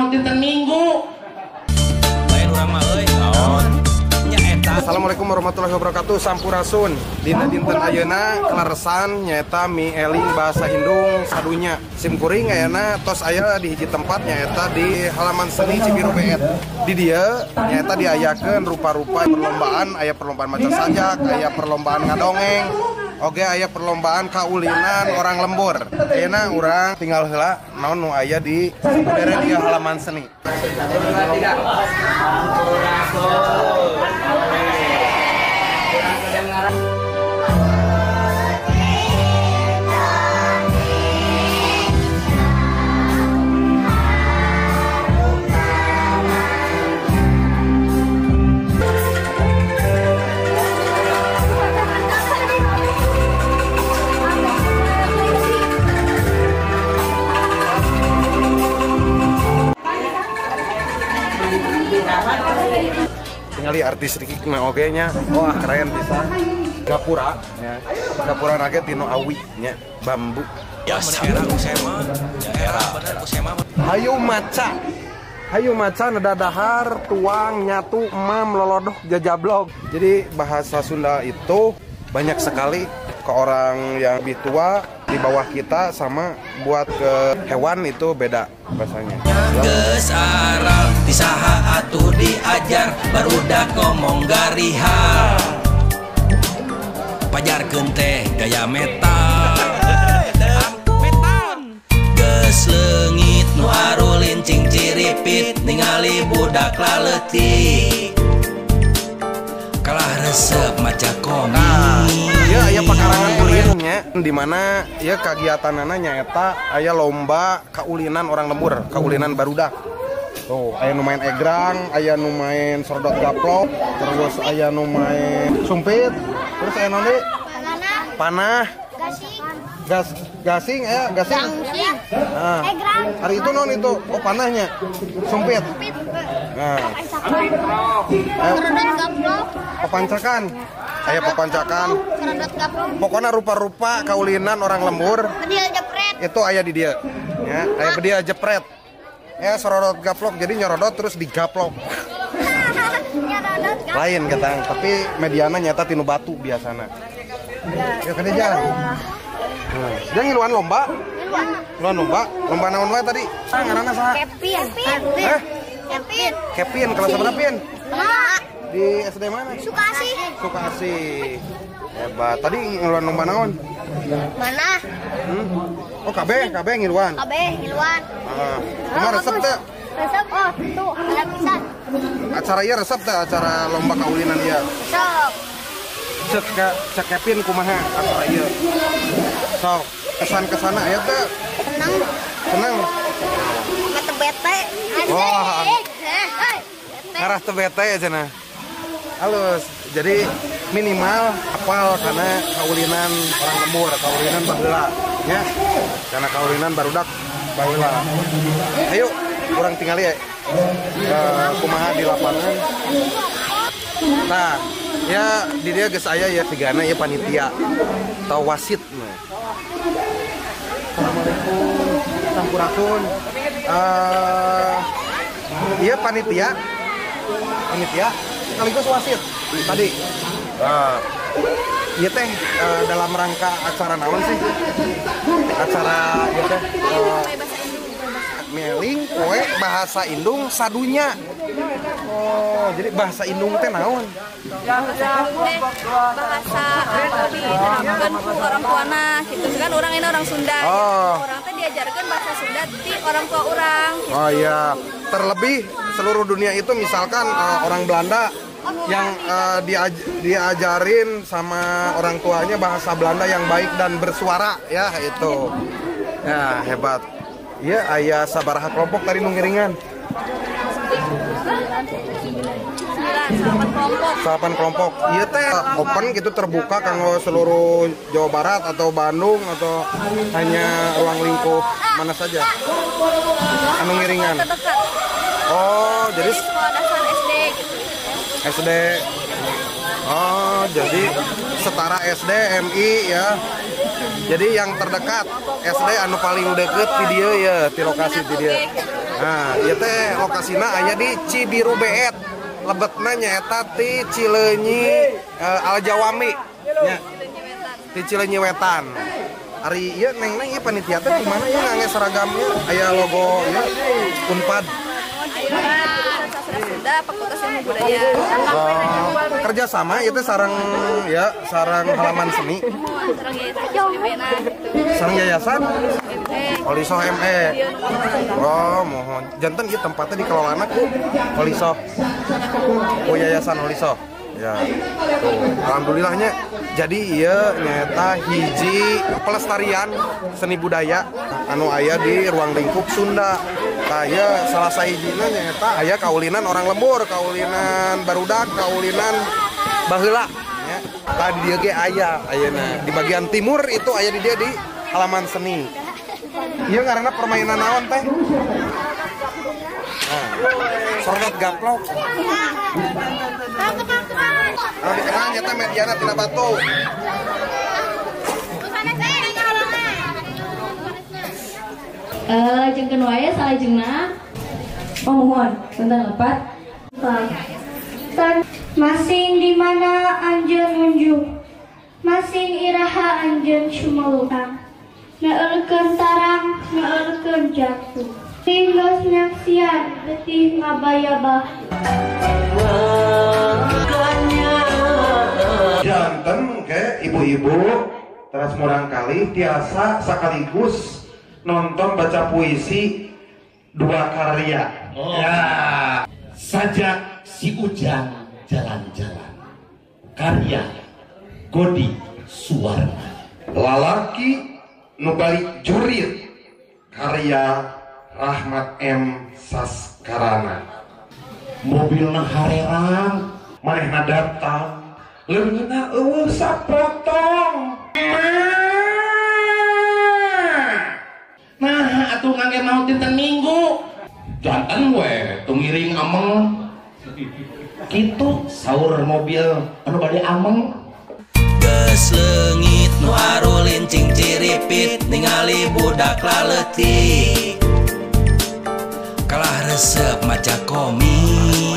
malam dinten Minggu. Lain urang mah euy, naon? Nya eta. Assalamualaikum warahmatullahi wabarakatuh. Sampurasun. Dina dinten ayeuna kaleresan nyaeta mieling bahasa Indung sadunya. Sim kuring ayeuna tos aya di hiji tempat nyaeta di halaman seni Cibiru BR. Di dieu nyaeta diayakeun rupa-rupa perlombaan, aya perlombaan maca sajak, aya perlombaan ngadongeng, oge aya perlombaan kaulinan orang lembur. Ayeuna urang tinggal heula naon nu aya di sabudeureun ieu halaman seni. Ningali artis Riki na oge nya. Wah, keren pisan. Gapura nya. Gapura nage tino awi nya, bambu. Ya era Usema, era bener Usema. Hayu maca. Hayu maca neda dahar, tuang, nyatu, emam, lolodoh, jajablog. Jadi bahasa Sunda itu banyak sekali ke orang yang lebih tua di bawah kita sama buat ke hewan itu beda bahasanya. Geus aral ti saha atuh diajar barudak ngomong garihal. Pajarkeun teh gaya metal. Geus leungit nu arulin cing ciripit ningali budak laleutik. Kalah resep maca komik. Ya, aya pakarangan ulinnya di mana ya kagiatanana nyaeta aya lomba kaulinan orang lembur, kaulinan barudak. Tuh, aya nu main egrang, aya nu main sordot gaplok, terus aya nu main sumpit, terus aya nu deui? Panah, gasing. Gasing aya, gasing. Nah, hari itu non itu, oh panahnya, sumpit. Nah. Pepancakan. Aya pepancakan. Pokoknya rupa-rupa kaulinan orang lembur. Bedil jepret. Itu aya di dia. Ya, aya bedil jepret. Ya sorodot gaplok, jadi nyorodot terus digaplok. Lain katang, tapi mediana nyata tinu batu biasana. Ya kan jalan. Nah, dia ngiluan lomba. Ngiluan lomba, lomba naon wae tadi? Ah, ngaranna saha? Kevin. Hah? Kevin. Kevin kelas berapa, Pin? Di SD mana? Sukasih. Sukasih. Hebat. Tadi ngiluan lomba naon? Mana? Oh, KB, KB ngiluan. KB ngiluan. Heeh. Kumaha resep teh? Resep oh, tuh, ada pisan. Acara ieu resep teh acara lomba kaulinan ieu. Resep. Cek cek Kevin kumaha acara ieu? Sok, kesan-kesana aya teh? Seneng. Seneng. Mata bete. Wah. Ngarah teu bete cenah. Halus. Jadi minimal apal karena kaulinan orang lembur, kaulinan baheula nya. Karena kaulinan barudak baheula. Ayo urang tingali ya. Kumaha di lapangan. Nah, ya di dia geus aya ya sigana ya panitia atau wasit mah. Assalamualaikum, sampurasun. Iya panitia. Panitia sekaligus wasit tadi. Iya teh dalam rangka acara naon sih? Acara ieu teh mieling poe bahasa Indung sadunya. Oh, jadi bahasa Indung teh naon? Bahasa anu diterapkeun ku orang tuana gitu. Kan orang ini orang Sunda. Oh. Gitu. Orang teh diajarkeun bahasa Sunda ti orang tua orang gitu. Oh iya, terlebih seluruh dunia itu misalkan orang Belanda yang diajarin sama orang tuanya bahasa Belanda yang baik dan bersuara ya itu. Ya, hebat. Iya, aya sabaraha kelompok tadi nu ngiringan? 9 kelompok. 8 kelompok. Iya teh open gitu terbuka kanggo seluruh Jawa Barat atau Bandung atau hanya ruang lingkup mana saja? Anu ngiringan. Oh, jadi sekolah dasar SD gitu. SD. Oh, jadi setara SD, MI ya. Jadi yang terdekat SD anu paling deket di dia ya, di lokasi di dia. Nah, ieu teh lokasina aya di Cibiru Beet. Lebetna nyaeta ti Cileunyi Aljawami nya. Ti Cileunyi Wetan. Ari ieu neng-neng ieu panitia teh di mana ieu ngangge seragamnya aya logo ieu Unpad. Sastra Sunda Fakultas Ilmu Budaya. Oh, kerja sama itu sarang ya, sarang halaman seni. Sarang yayasan Sarang yayasan Holisoh ME. Oh, mohon. Janten ieu tempatnya dikelolana ku Holisoh. Ku yayasan Holisoh. Ya. Tuh, alhamdulillahnya jadi ieu nyaeta hiji pelestarian seni budaya anu aya di ruang lingkup Sunda. Tah ieu salah sahijina nyaeta aya kaulinan orang lembur, kaulinan barudak, kaulinan baheula nya. Tah di dieu ge aya ayeuna. Di bagian timur itu aya di dieu di halaman seni. Ieu ngaranna permainan naon teh? Nah, sorot gaplok. Kalau dikenal nyata mediana tina batu. Lajengkeun wae salajengna. Oh mohon, punten lepat. Masing di mana anjeun nunjuk, masing iraha anjeun sumelutang. Neureurkeun tarang, neureurkeun jatuh. Tinggal nyaksian betih ngabayabah. Janten ke ibu-ibu teras murangkali tiasa sekaligus nonton baca puisi dua karya. Oh. Ya. Sajak si Ujang jalan-jalan. Karya Godi Suwarna. Lalaki nu balik jurit. Karya Rahmat M Saskarana. Mobilna harerang, manehna datang, leungeunna eueuh sapotong. Nah, atuh ngangge maot dinten Minggu. Janten we tungiring ameng. Kitu saur mobil anu bade ameng. Geus leungit nu arulin cing ciripit ningali budak laleutik. Kalah resep maca komik.